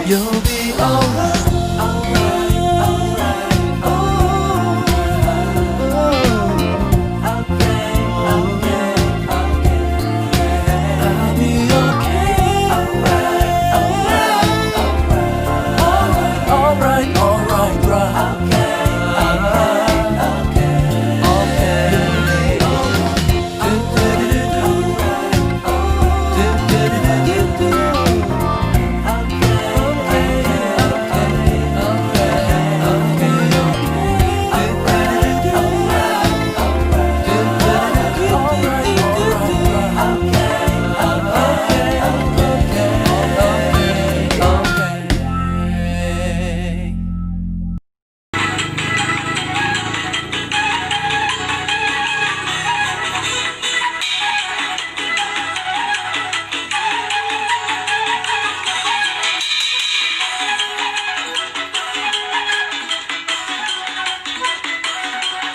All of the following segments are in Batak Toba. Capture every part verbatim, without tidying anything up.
You'll be alright, alright, alright, alright. Okay, okay, okay. I'll be okay. Alright, alright, alright. Alright, alright, alright, right. Okay, okay, okay.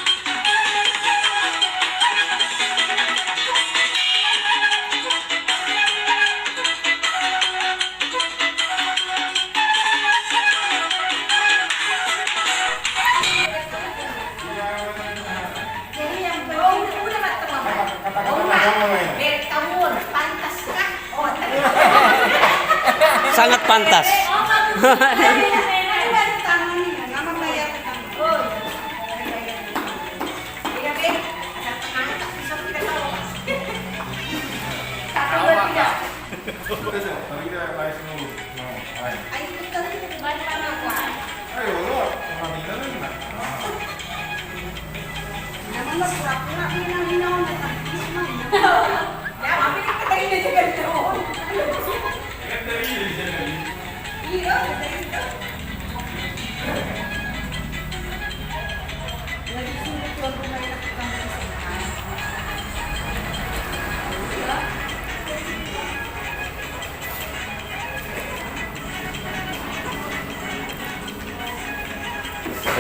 Sangat pantas.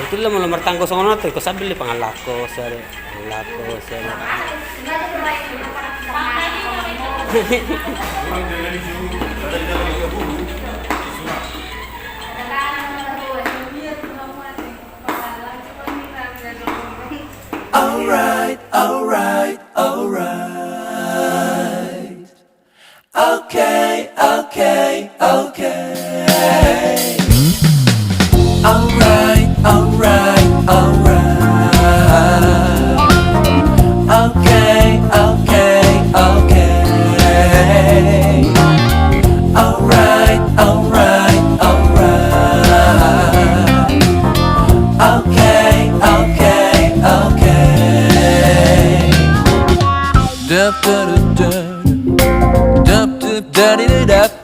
Itu lah, molo martanggo songon on, tu ikut sambil di pangalako, sare. Laku sen. Alright, alright, alright. Okay, okay, okay. Alright, alright, alright. Okay, okay, okay. Alright, alright, alright. Okay, okay, okay. Dap, da, da, da. Dap, dap, da, di, da, dap.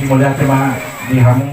Mauliate ma di hamu.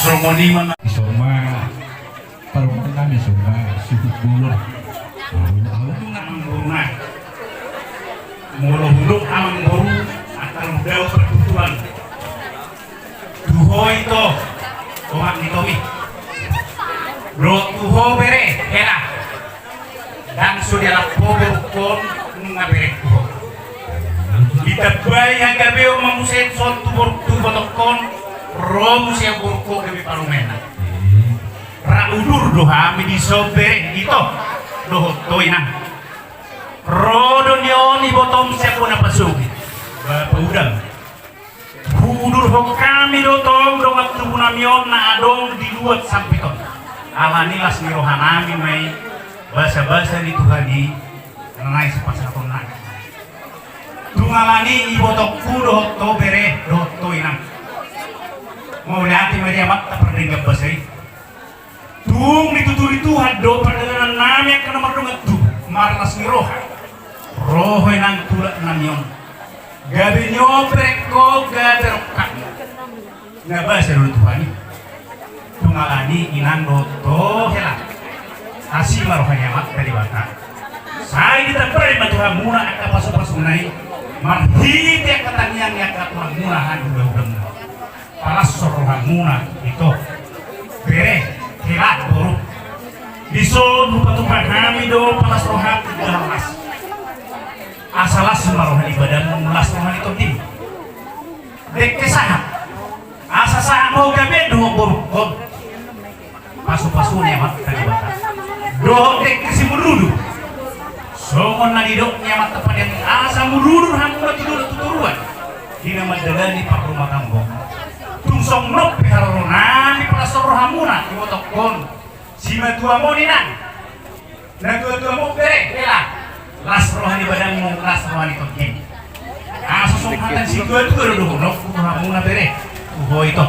Songon i ma na. Songon i ma. Parumaen nami songon i, suhut bolon. Au, au do nang boruna. Molo hudok amangboru, angka na dao partuturan. Tu ho ito, omak ni Tomi. Dohot tu ho bere, hela. Ndang so dialap ho borungkon, nunga berengku ho. Ditambai hagabeon ma muse songon tu borung tu ibotongkon, ro muse borungkon gabe parumaenna. Ra udur do hami dison bere, ito, dohot ho inang. Ro do ni on ibotom sian bona pasogit. Bapa udang. Hudurhon hami do tong dongan tubu nami on na adong di luat sampit on. Alani las ni roha nami ma i, basa-basa ni Tuhan i, na naeng sipasahaton nami. Tung alani i ibotongku dohot ho bere, dohot ho inang. Mauliate ma di Amanta pardenggan basa i. Tung dituturi Tuhan do pardalanan nami angka na mardongan tubu, marlas ni roha. Ro ho inang tulak nami on. Gabe ni on berengkon, gabe rongkap. Na basa do Tuhan i. Tung alani i inang dohot ho hela. Asi ma roha ni Amanta Debata. Sai ditambai ma tu hamuna angka pasu-pasuna i. Marhite angka tangiang ni angka tulangmuna, hula-hulamuna. Palas rohamuna, ito. Bere, hela, boru. Dison hupatupa hami do palas roha las. Asa las ma roha ni badanmu, las roha ni tondim. Dengke sahat. Asa sahat ma ho gabe dohot borungkon. Pasu-pasu ni Amanta Debata. Dohot dengke simudurudur. Songon na nidok ni Amanta Pardenggan, asa mudurudur hamuna tu dolok tu toruan. Di na mandalani parrumatanggaon. Tung songon on pe haroro nami palas rohamuna, ibotongkon. Simatuam on inang. Natuatuam on bere, hela. Las roha ni badanmu, las roha ni tondim. Asa songon hata ni situatua do dohononku tu hamuna bere. Tu ho ito.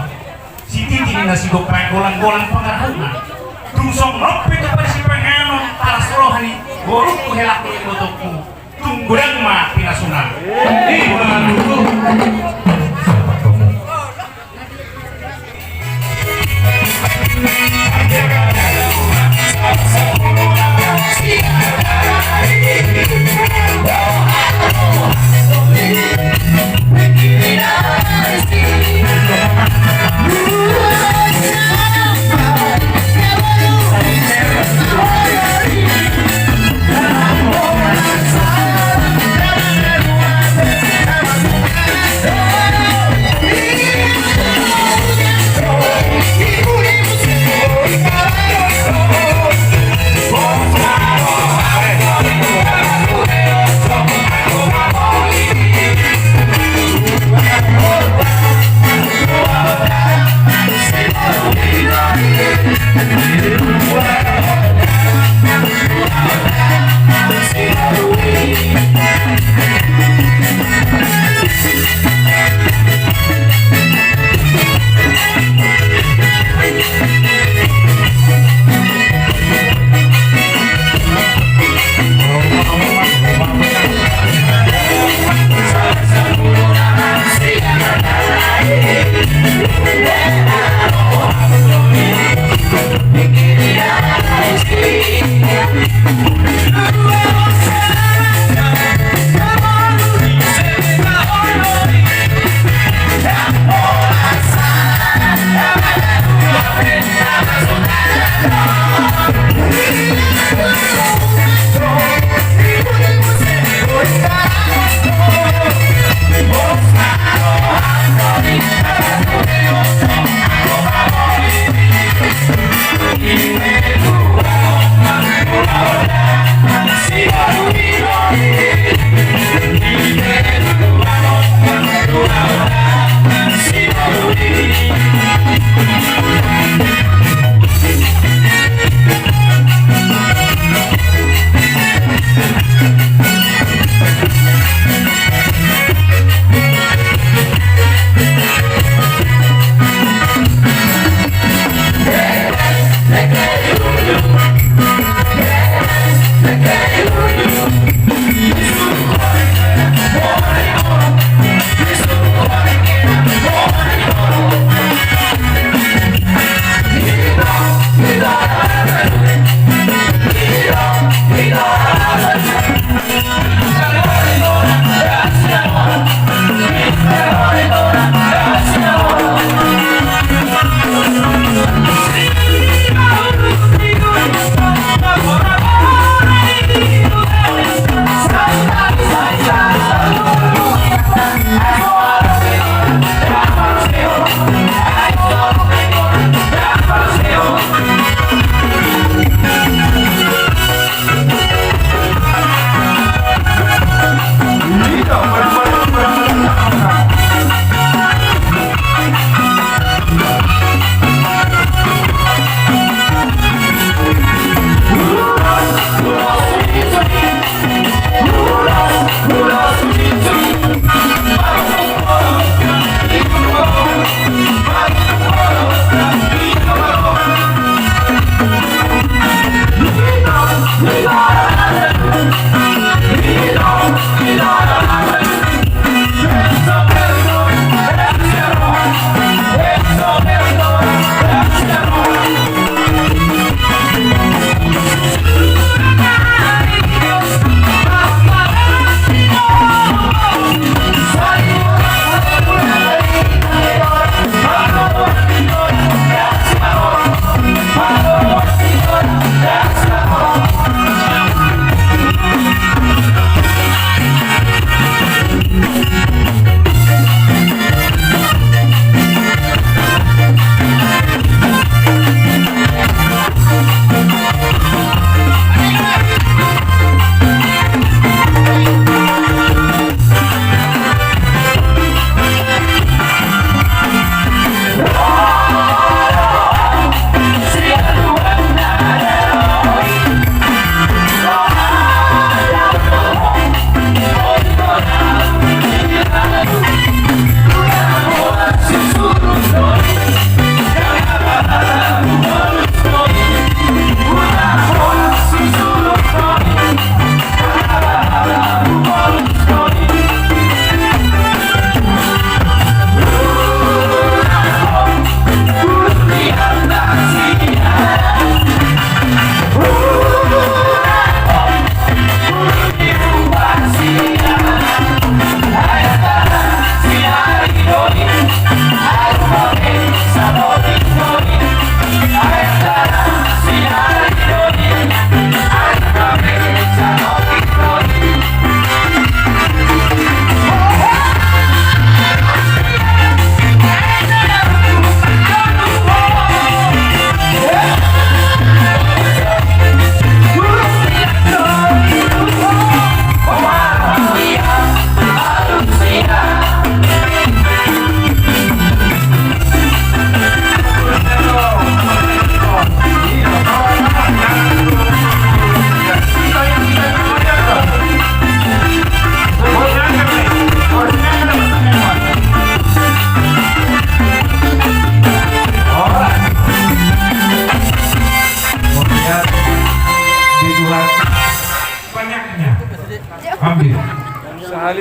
Sititi ni na sigompa golang-golang pangarahutna. Tung songon on pe tu parsipanganon palas roha ni borungku, hela, ibotongku. Tung godang ma pinasuna. Ima tutu.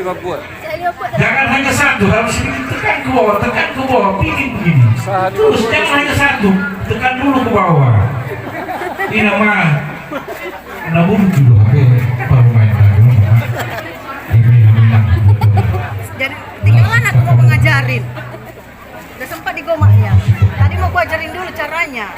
Jangan hanya satu, harus ini tekan ke bawah, tekan ke bawah, bikin begini. Terus jangan hanya satu, tekan dulu ke bawah. Ini mah, namun juga, oke, baru main lagi, ini yang menang. Jadi, tinggal anak mau ngajarin. Udah sempat digomaknya. Tadi mau kuajarin dulu caranya.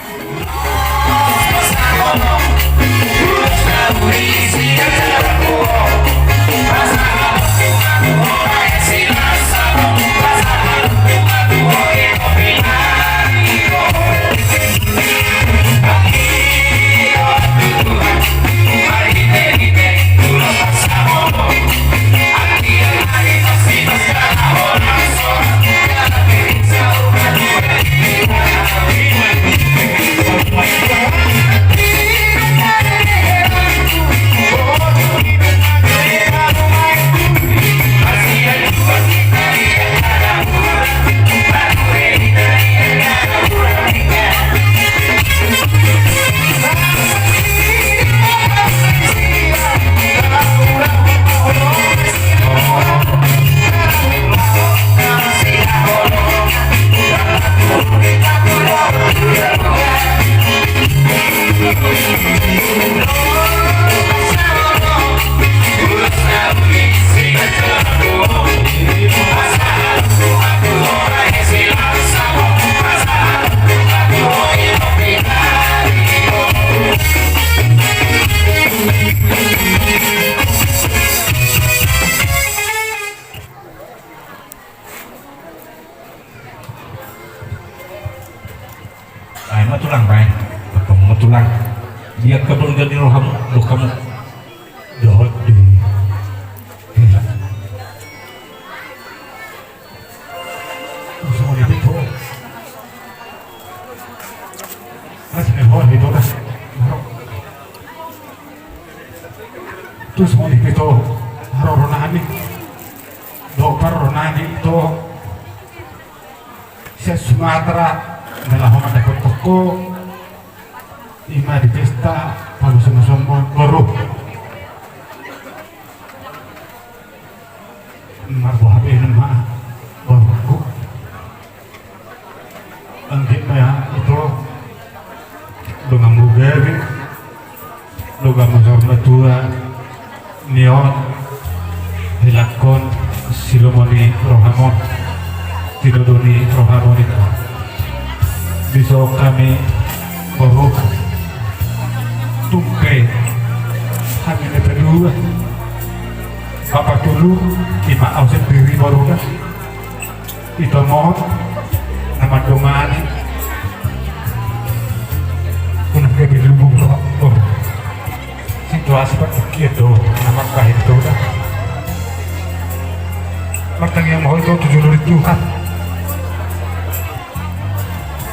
Ai ma tulang, baen. Potong ma tulang. Dia kabel jadi roham, roham. Dohot di. Langsung di pintu. Mas, eh, hol di pintu, Mas. Tu songon i pe ito, haroro nami. Dohot parro nami ito. Sian Sumatera, na laho mandapothon ho. Ima di pesta, pamasumasu ma boru. Marboha pe nama, borungku. Anggiat ma ito, donganmu gabe, donganmu saur matua, nion, helangkon, silomo ni roham on, tinodo ni roham on ito. Dison hami, boru, tung pe, hami na padua. Bapa tolu, ima au sendiri boru da. Ito ma on, na mandongani. Unang gabe lumbung roham, boru. Situasi partingkian do, na mambahen do da. Martangiang ma ho ito tu jolo ni Tuhan.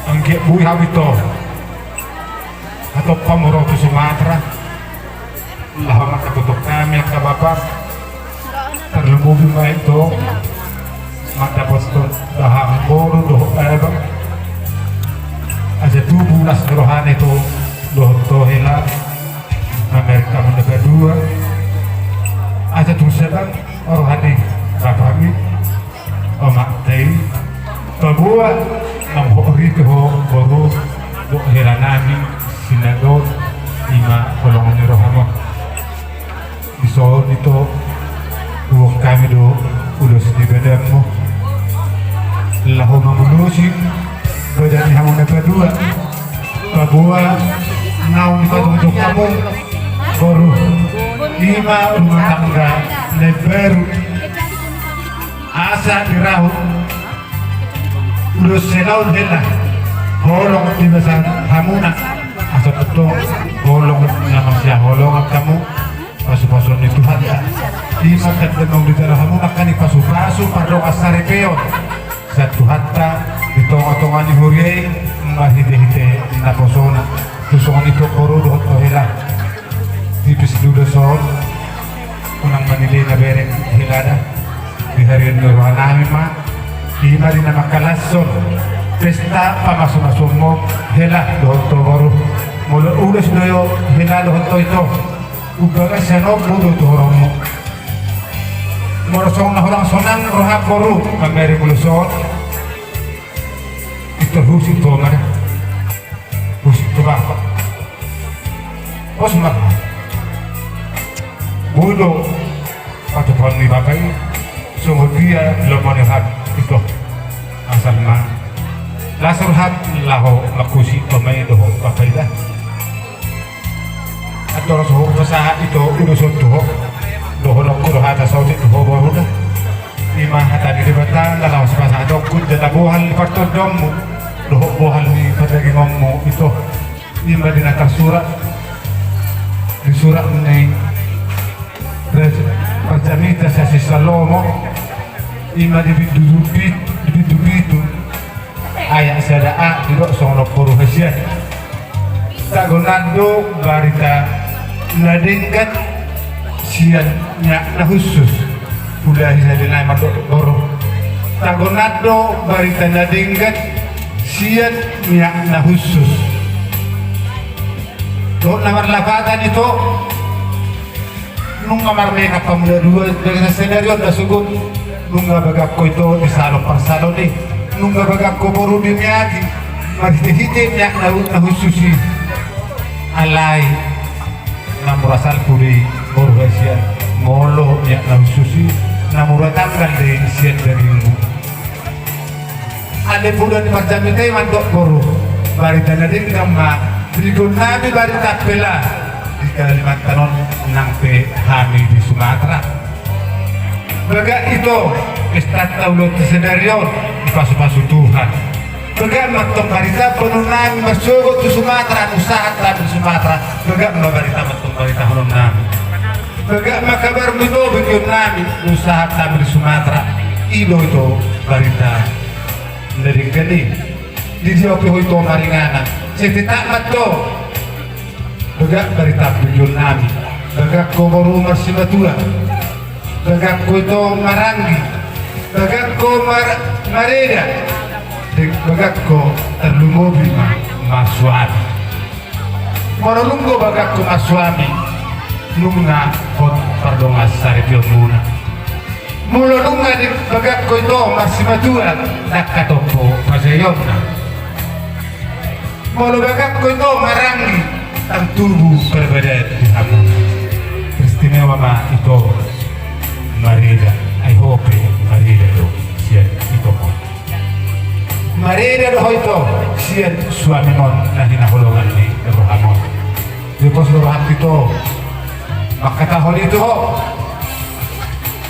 Anggiat boi hami ito. Hatop hamu ro tu Sumatera. Laho mandapothon hami angka bapa. Tarlumobi ma ito. Mandapothon dahahang boru dohot eba. Asa tubu las ni rohana ito dohot ho hela. Mamereng hamu na padua. Asa tung sadar roha ni bapami. Omak tei, paboa nang ho ripe ho boru, dohot hela nami Sinaga on, ima holong ni roham on. Dison ito, huboan hami do ulos ni badanmu. Laho mangulosi badan ni hamu na padua. Paboa naung dipatuduhon hamu boru, ima rumah tangga na baru. Asa dirahut ulos selaon hela, holong di bagasan hamuna. Asa tongtong holong na masihaholongan hamu. Pasupasu ni Tuhan da. Ima tanda naung dijalo hamu nangkin pasupasu pardongan saripeon sian Tuhanta di tongatonga ni huria i marhitehite naposona. Tung songon i ito boru dohot ho hela. Tipis do ulos on. Unang manilei na bereng hela da. Di harion ni roha nami ma. Ima di na mangkalashon pesta pamasumasuonmu hela dohot ho boru. Molo ulos do i hela dohot ho ito. Umbahen sian on molo tu horongmu. Molo songon na hurang sonang roham boru, mambere molo songon. Ito husip tu oma da. Husip tu bapa. Pos ma. Boi do patupaon ni bapa i. Songon dia lomo ni roham ito. Asal ma las roham laho mangkusi oma i dohot bapa i da. Andorang so hupasahat ito ulos on tu ho, dohononku do hata saotik tu ho boru da. I ma hata ni Debata na laho sipasahatonku jala bohal ni partondimu dohot bohal ni pardagingonmu ito. I ma di na tarsurat di surat ni Raja Parjamita Sian Salomo. I ma di bindu, di bindu pitu ayat sada a didok songon on boru hasian. Tagonan do barita na denggan sian miak na hushus. Ulahi sadia nai mandok boru. Tagonan do barita na denggan sian miak na hushus. Dohot na marlapatan ito. Nunga marmenak hamu na dua, dengan senarion na sogot. Nunga bagak ho ito di salon parsalon i. Nunga bagak ho boru di miak i. Marhitehite miak na, na hushus i. Alai na mura salpu do i boru hasian. Molo miak na hushus i na mura tanggal do i sian dagingmu. Alai poda ni Parjamita i mandok boru. Barita na denggan ma begeonnami barita pela di Kalimantan on nang pe hami di Sumatera. Bagak ito, pestanta ulaonta sadari on dipasupasu Tuhan. Bagak ma tong barita boanonnami marsogot tu Sumatera, nunga sahat hami di Sumatera. Bagak ma barita ma tong baritahononnami. Bagak ma kabarmu ito begeonnami, nunga sahat hami di Sumatera. I do ito barita na denggan i. Di dia pe ho ito maringanan, sai tetap ma tong. Bagak barita begeonnami. Bagak ho boru marsimatua. Bagak ho ito maranggi. Bagak ho mar-, mareda. Deng bagak ho tarlumobi ma marsuami. Molo nunga bagak ho marsuami, nunga hot pardongansaripeonmuna. Molo nunga di bagak ho ito marsimatua, ndang hatop ho pajaeonna. Molo bagak ho ito maranggi, ndang tubu parbadaan di hamu. Teristimewa ma ito mareda, ai ho pe mareda do sian ito ho. Mareda do ho ito sian suamim on na hinaholongan ni roham on. Di pos do rohangku ito mangkatahon i tu ho.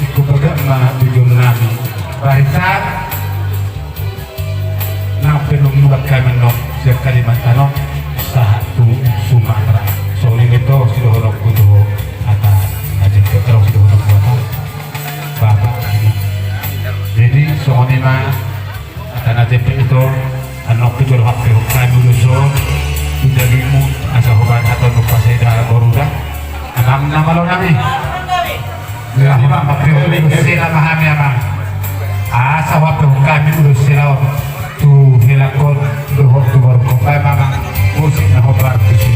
Ingkon bagak ma begeonnami barita nang pe na mulak hami annon sian Kalimantan on sahat tu Sumatera. Songon i ma ito sidohononku tu ho hata na jempek, adong sidohononku hata bapa. Jadi songon i ma hata na jempek ito, annon pe jolo hampehon hami ulos on tu dagingmu, asa hubahen hata on nunga paseda boru da. Amang na malo nami. Ia, amang, hampehon ulos hela ma hami amang. Asa huhampehon hami ulos hela on tu helangkon dohot tu borungkon. Baen ma amang musik na hombar tusi.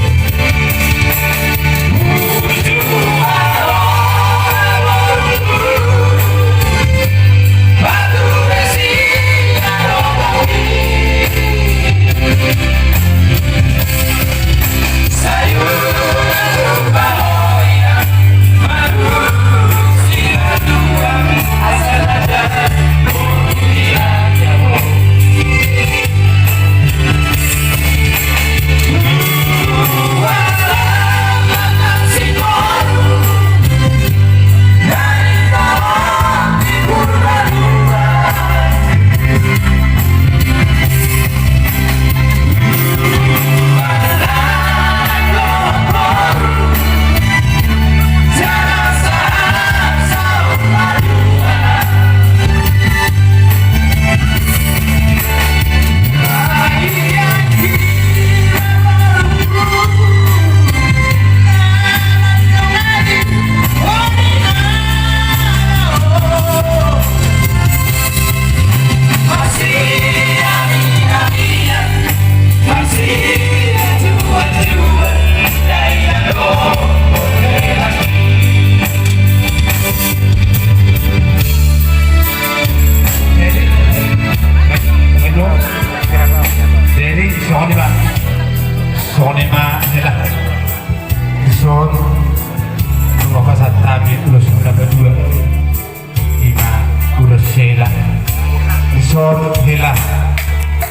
Hela,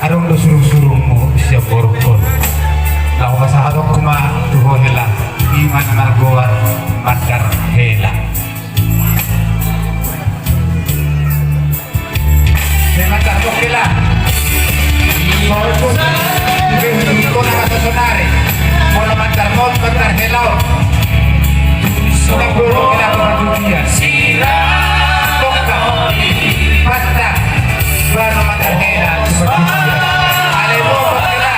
adong do surung-surungmu sian borungkon. Laho pasahatonku ma tu ho hela, i ma na margoar Mandar Hela. Hela, Mandar Hela. Soalku, di Bengkulu na masa sonari. Molo Mandar Hela, Mandar Hela. Sudah burung kita tempat ujian. Tongka. Pasta. Bano Mandar Hela tempat ujian. Ale mo Mandar Hela.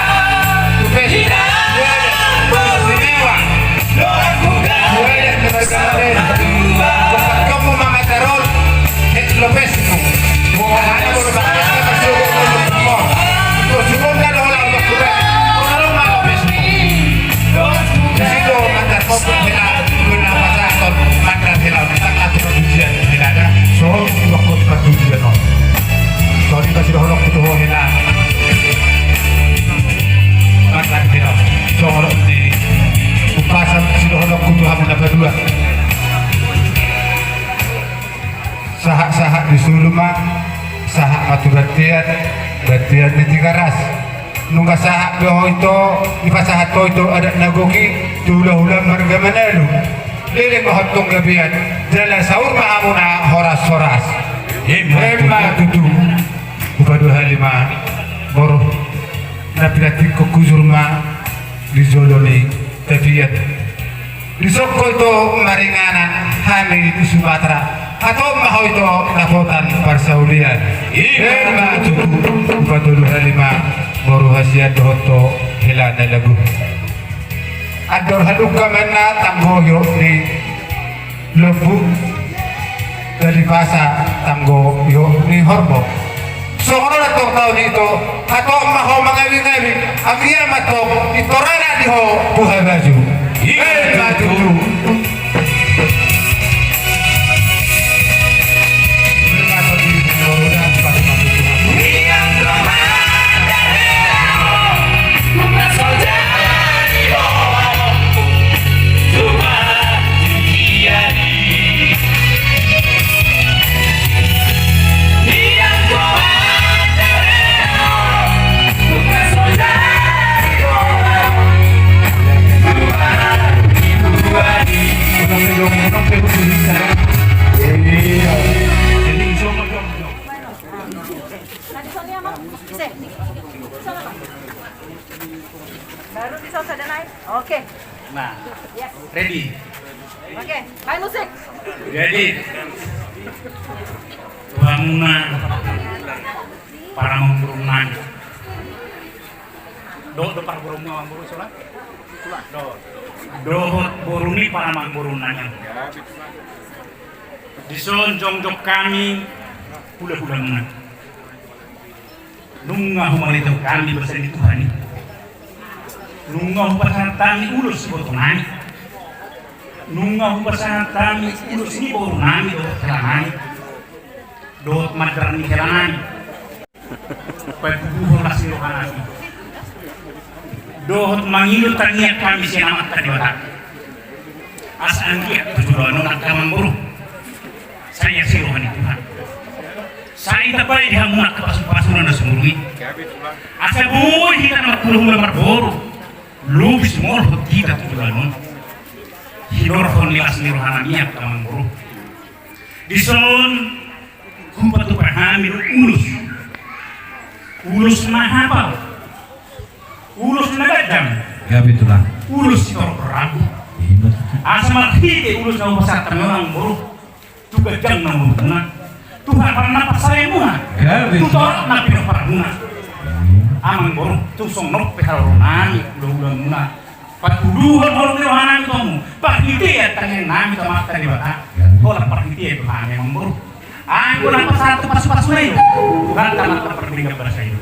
Tupes. Istimewa. Songon i ma sidohononku tu ho hela. Mangan hela. Songon on di upasan sidohononku tu hamu na padua. Sahat-sahat ni solu ma, sahat ma tu bontean, bontean ni Tigaras. Nunga sahat do ho ito, dipasahat ho ito adat na gok i, tu hula-hula marga Manalu. Leleng ma ho antong gabean, jala saur ma hamuna horas-horas. Emma tutu. Hupaduahali ma, boru, na pinantikkon hujur ma di jolo ni tapian. Dison ho ito maringanan hami di Sumatera, hatop ma ho ito dapotan parsaulian. Emma tutu. Hupatoluhali ma, boru, hasian dohot ho hela na lagu. Andor hadungka ma na tanggo hiok ni lombu, dalipasa tanggo hiok ni horbo. Songon on antong taon ito, hatop ma ho mangawi-ngawi, anggiat ma antong intor anak di ho buha baju. Emma tutu. Baru di sound sudah naik. Oke. Nah, ready. Oke, main musik. Jadi, tu hamuna para amangboru nami. Dohot do para boru, amangboru, sola? Dohot. Dohot boru ni para amangboru nami. Dison jongjong hami hula-hula muna. Nunga humanitahon hami basa ni Tuhan i. Nunga hupasahat hami ulos siboto nami. Nunga hupasahat hami ulos ni boru nami dohot hela nami. Dohot mandar ni hela nami. Paguguhon las ni roha nami. Dohot mangido tangiang hami sian Amanta Debata. Asa anggiat tu joloan on angka amangboru. Sai asi roha ni Tuhan. Sai tabaen di hamuna angka pasu-pasuna na sumurung i. Asa boi hita na marhula-hula marboru. Lobi sumolhot hita tu joloan on. Hinorhon ni las ni roha nami angka amangboru. Dison hupatupa hami do ulos. Ulos na hapal. Ulos na gandang. Gabe tulang. Ulos sitorop rambu. Asa marhite ulos na hupasahat hami on, amangboru, tu ganjang na umurmuna, tu hapal na parsarianmuna, tu torop na pinomparmuna. Amangboru, tung songon on pe haroro nami, hula-hula muna. Patuduhon holong ni roha nami tu hamu, parhitean tangiang nami tu Amanta Debata. Holan parhitean do hami, amangboru. Anggo na pasahat tu pasu-pasuna i do Tuhanta Amanta Pardenggan Basa i do.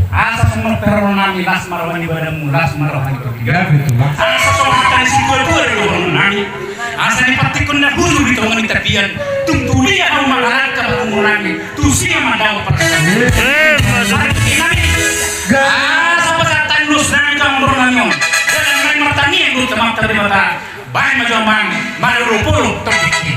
Asa songon on pe haroro nami, las ma roha ni badanmu, las ma roha ni tondi. Asa songon hata ni situa-tua do holong nami. Asa dipantikkon na bujur di tonga ni tapian, tung tu dia hamu mangarangka parhompu nami, tusi ma mandao parhompu nami. Asa pasahat hami ulos nami tu amangboru nami on. Dalan nami martangiang dohot tu Amanta Debata. Baen ma jo amang, marolopolop tondi i.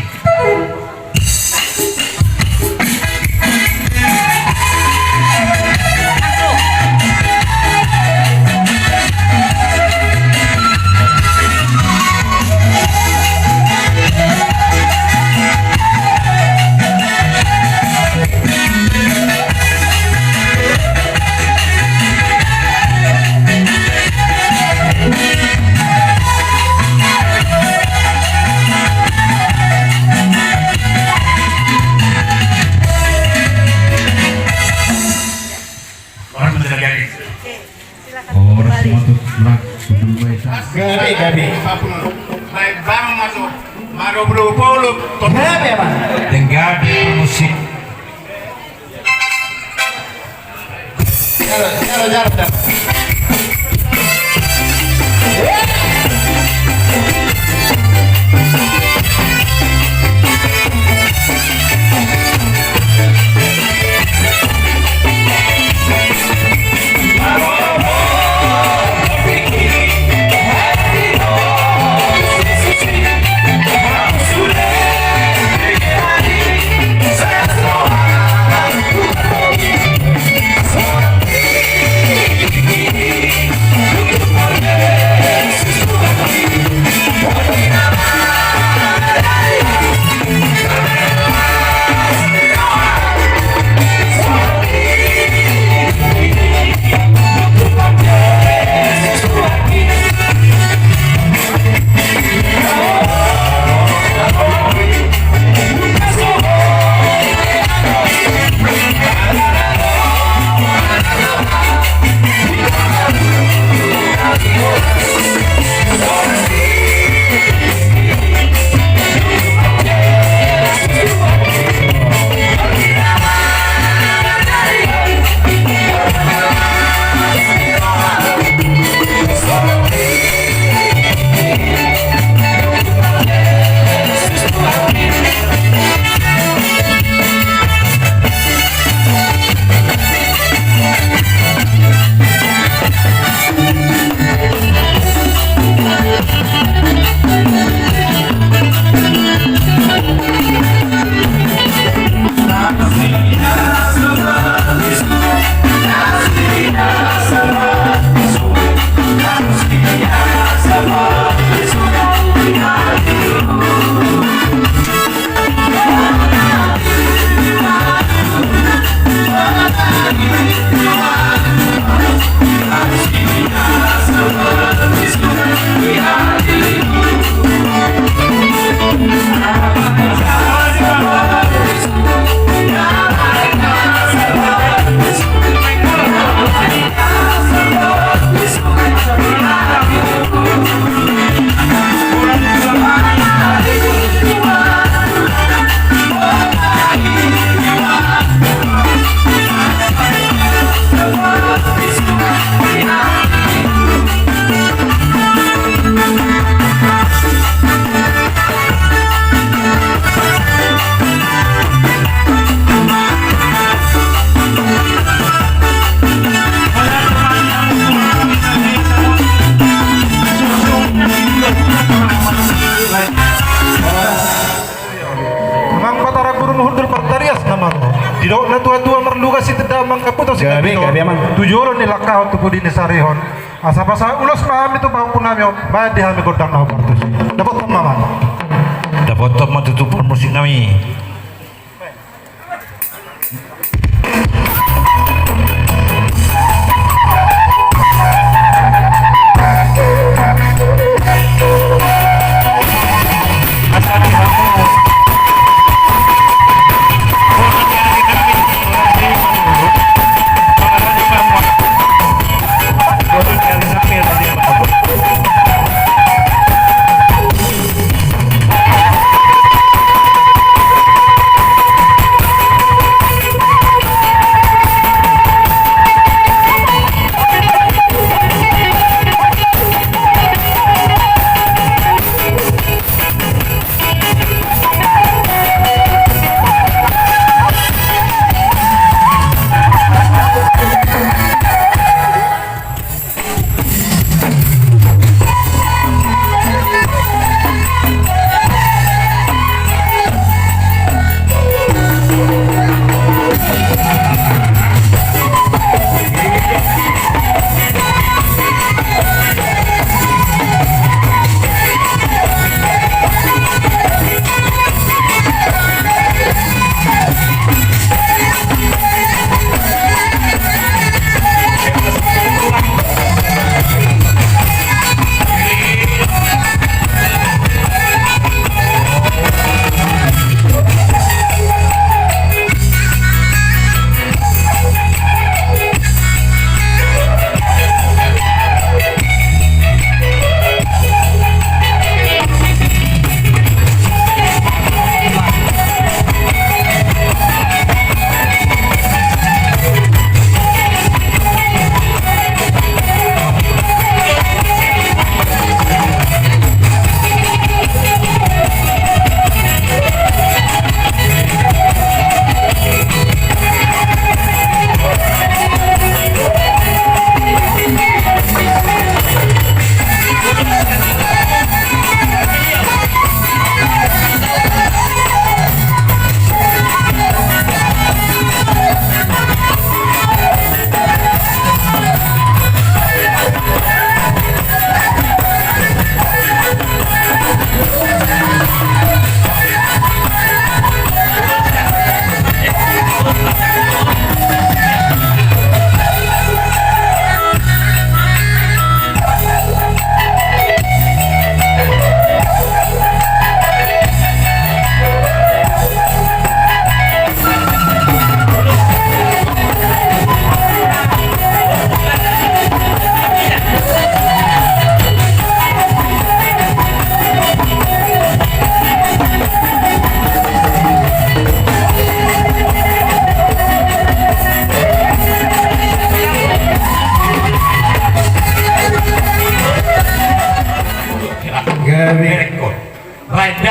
Gabe, gabe. Bae bang masuk. Marupuluh-puluh. Gabe, Amang. Denggan musik. Jalo, jalo, jalo, jalo. Amang Batara Guru na hundul partarias nama ro. Didok na tua-tua marluga sitenda amang kaputa sigapi. Gabe, gabe, Amang. Tu jolo ni langkahon tu pudi ni sarihon. Asa pasahat ulos ma hami tu pahompu nami on, baen di hami gondang na hombar tusi. Dapothon ma, Amang. Dapothon ma tutu parmusik nami.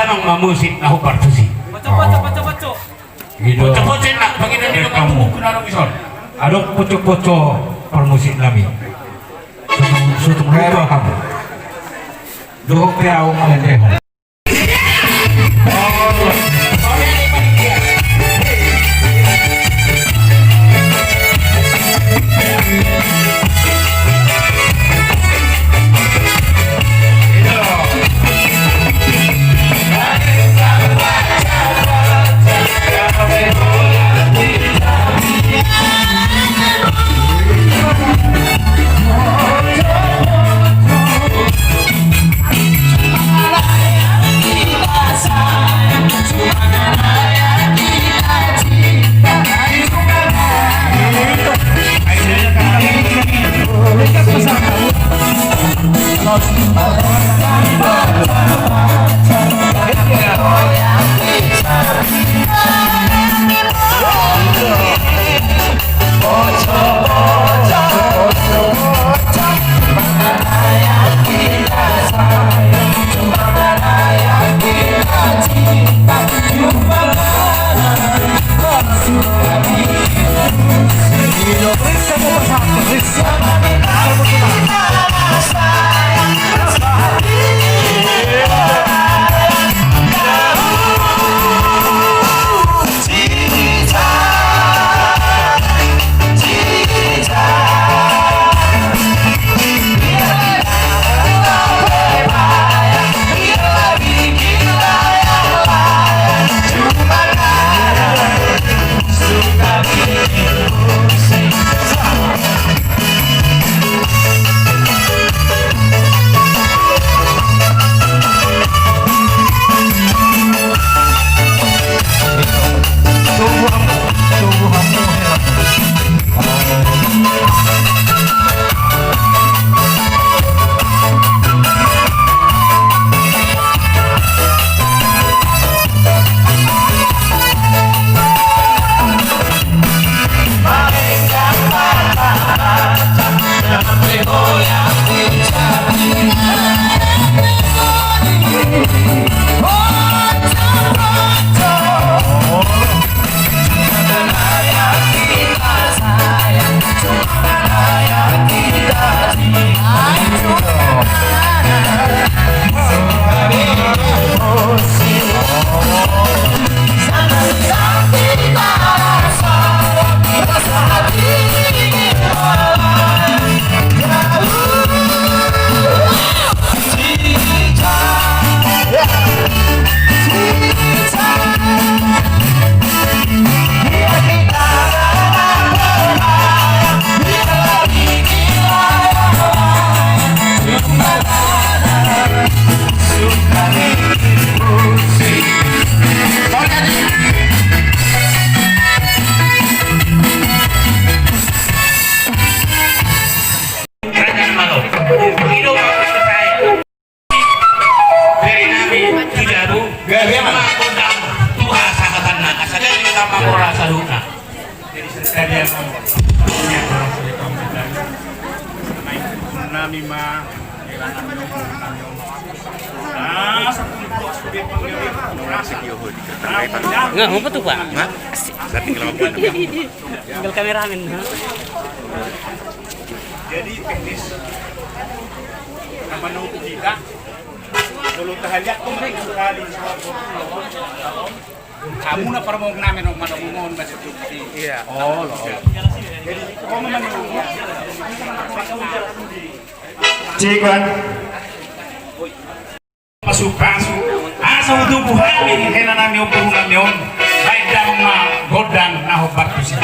Nang ma musik na hombar tusi. Pocok, pocok, pocok, pocok. Pocok, pocok, na pangido ni nang ma musik na ro ison. Adong pocok, pocok parmusik nami. Sutung lupa kamu. Dohot pe au malendehon. Kerajaan Malo. Ido ma hata i. Bere nami tu jabu. Gabe ma. Gondang tu hasahatanna. Asa jadi ma mangkorhon saluhutna. Jadi sekalian. Nami ma. Nga, apa tuh, Pak? Hah? Tinggal kameramen. Jadi teknis. Apa nunggu kita? Kalau tahaliak kau main sekali. Hamu na parmong nami nong manong mohon masuk. Iya. Oh, lo. Jadi kau mana? Cikon. Pasu-pasu. Asa tubu hami hela nami, ompu nami on. Baen damang ma gondang na hombar tusi.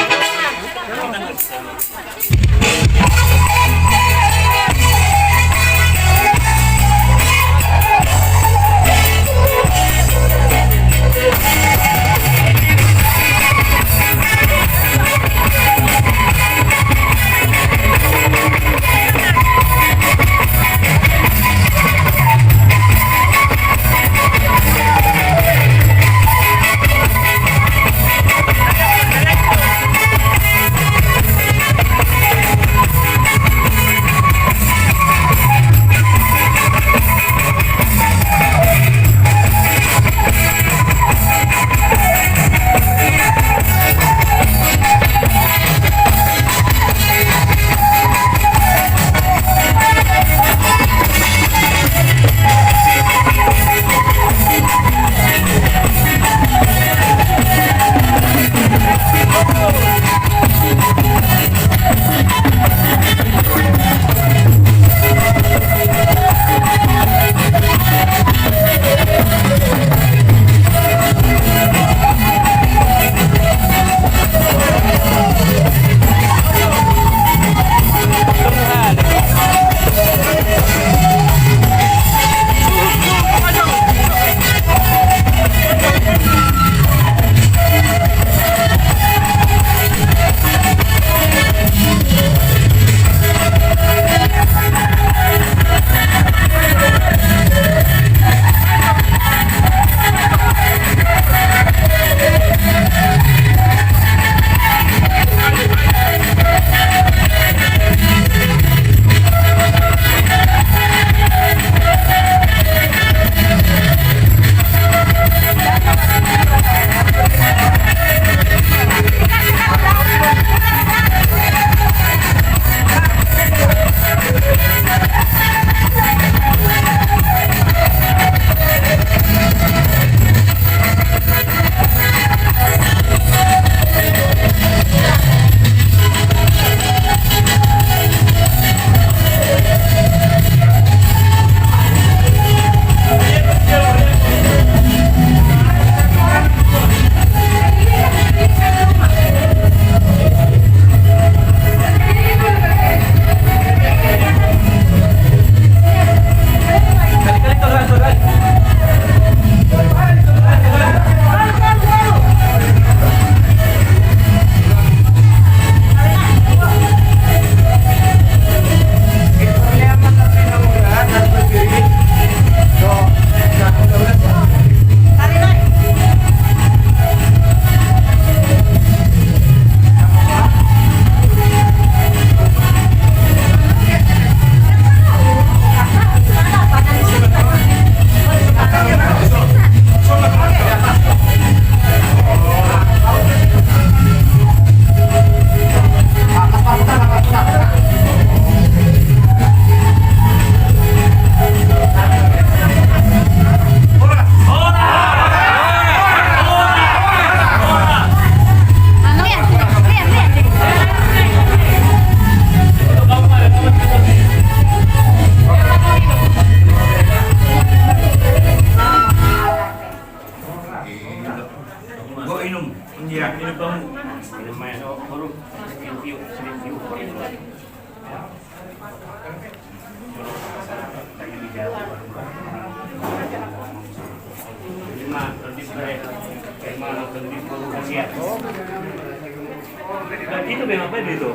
Itu memang apa itu?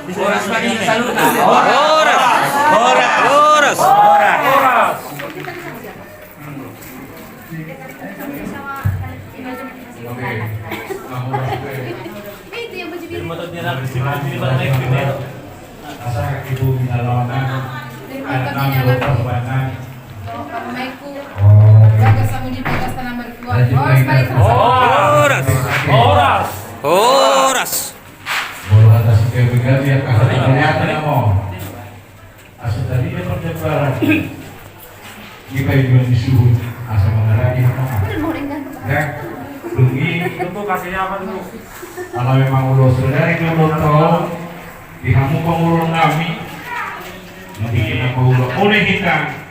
Horas, Pak, ini saluran. Horas. Horas. Horas. Horas. Oke. Nah, horas, oke. Asa ibu minta lawanan, ada enam puluh perbanan. Oh. Horas. Horas. Horas. Molo hata si gabe-gabe ya, kasih kelihatan ya, mau. Asa tadi dia perdebatan. Di paiduan ni suhut, asa mangarani hamu. Ya, dungi. Itu kasih apa dulu? Ala memang ulos saudari, ulos tau. Di hamu pangulon nami. Nanti kita mau ulos. Oleh kita.